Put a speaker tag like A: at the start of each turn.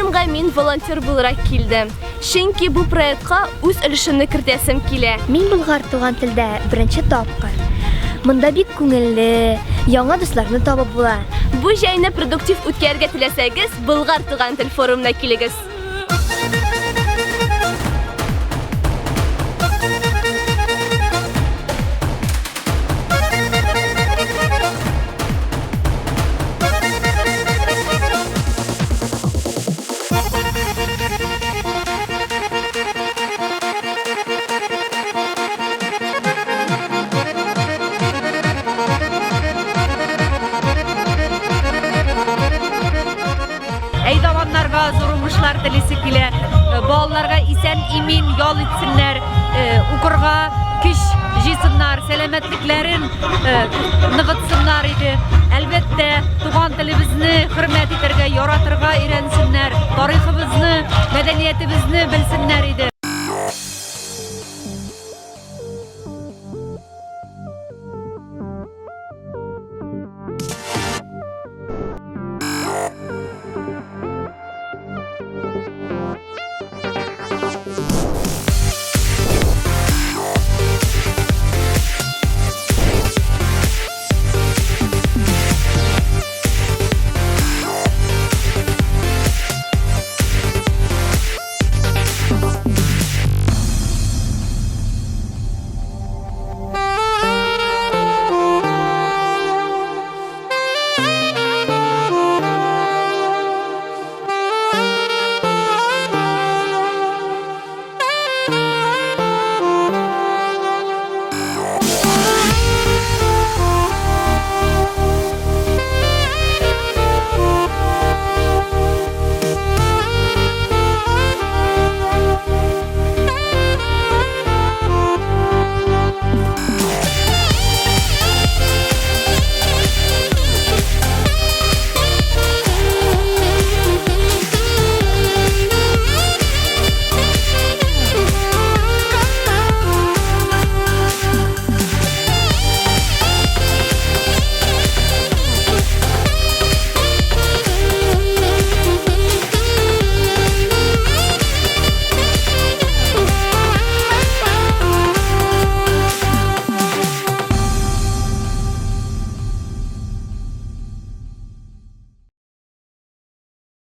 A: Форумга мин волонтер буларак килдем, чөнки бу проектка үз өлешемне кертәсем килә.
B: Мин Болгар туган телдә беренче тапкыр. Монда бик күңелле, яңа дусларны табып була.
A: Бу җәйне продуктив үткәрергә теләсәгез, Болгар туган тел форумына килегез.
C: Әйдаманнарга зур уңышлар телисе килә. Балаларга исән-имин ял итсеннәр, укырга көч җыйсыннар, сәламәтлекләрен ныгытсыннар иде. Әлбәттә, туган телебезне хөрмәт итәргә, яратырга өйрәнсеннәр, тарихыбызны, мәдәниятебезне белсеннәр иде.